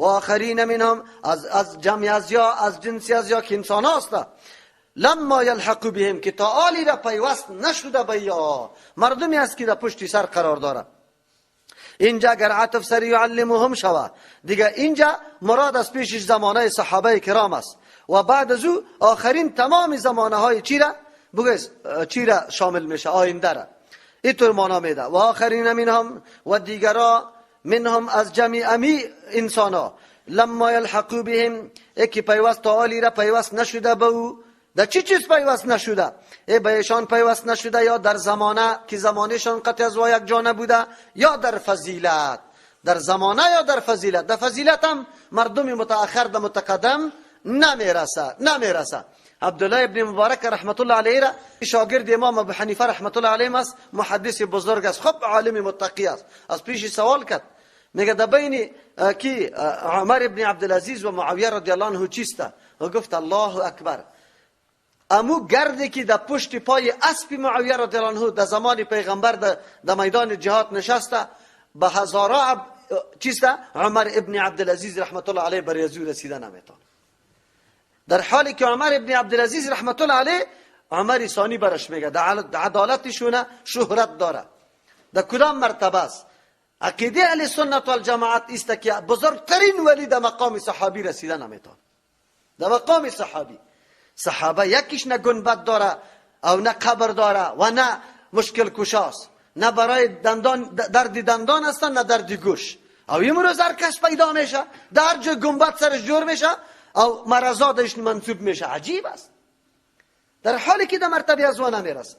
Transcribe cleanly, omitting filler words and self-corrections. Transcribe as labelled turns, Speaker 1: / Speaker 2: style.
Speaker 1: و آخرین منهم از جمع از یا از جنسی از یا که انسان هاست لما یلحق بهم که تا آلی را پیوست نشده به یا مردمی است که در پشتی سر قرار داره. اینجا اگر عطف سر یعلمهم شوه دیگه اینجا مراد از پیشش زمانه صحابه کرام است و بعد از او آخرین تمام زمانه های چی را بگو چی را شامل میشه آینده را اینطور معنا میده. و آخرین منهم و دیگرا منهم از جمع امی انسان ها لما یلحقوا بهم یکی پیوست تا آلی را پیوست نشده به او. در چی چیز پیوست نشده؟ ای به ایشان پیوست نشده یا در زمانه که زمانهشان قطع از یک جا نبوده یا در فضیلت، در زمانه یا در فضیلت. در فضیلت هم مردم متأخر در متقدم نمیرسه نمیرسه. عبدالله ابن مبارک رحمت الله علیه را شاگرد امام ابو حنیفه رحمت الله علیه است، محدث بزرگ است، خب عالم متقی است. از پیش سوال کرد میگه در بین کی عمر ابن عبدالعزیز و معاویه رضی الله عنه چیست؟ و گفت الله اکبر، امو گردی که در پشت پای اسب معاویه رضی الله عنه در زمان پیغمبر در میدان جهاد نشسته به هزارا چیست عمر ابن عبدالعزیز رحمت الله علیه بر یزو رسیده نمیتونه. در حالی که عمر ابن عبدالعزیز رحمت الله علیه عمر ثانی برش میگه در عدالتشونه شهرت داره. در کدام مرتبه است؟ عقیده اهل سنت و الجماعت است که بزرگترین ولی در مقام صحابی رسیده نمیتونه. در مقام صحابی صحابه یکیش نه گنبد داره او نه قبر داره و نه مشکل کشاست، نه برای دندان درد دندان هستن نه درد گوش. او امروز هر کس پیدا میشه در جای گنبد سرش جور میشه او مرضاتش منسوب میشه. عجیب است. در حالی که در مرتبه از نمیرسه.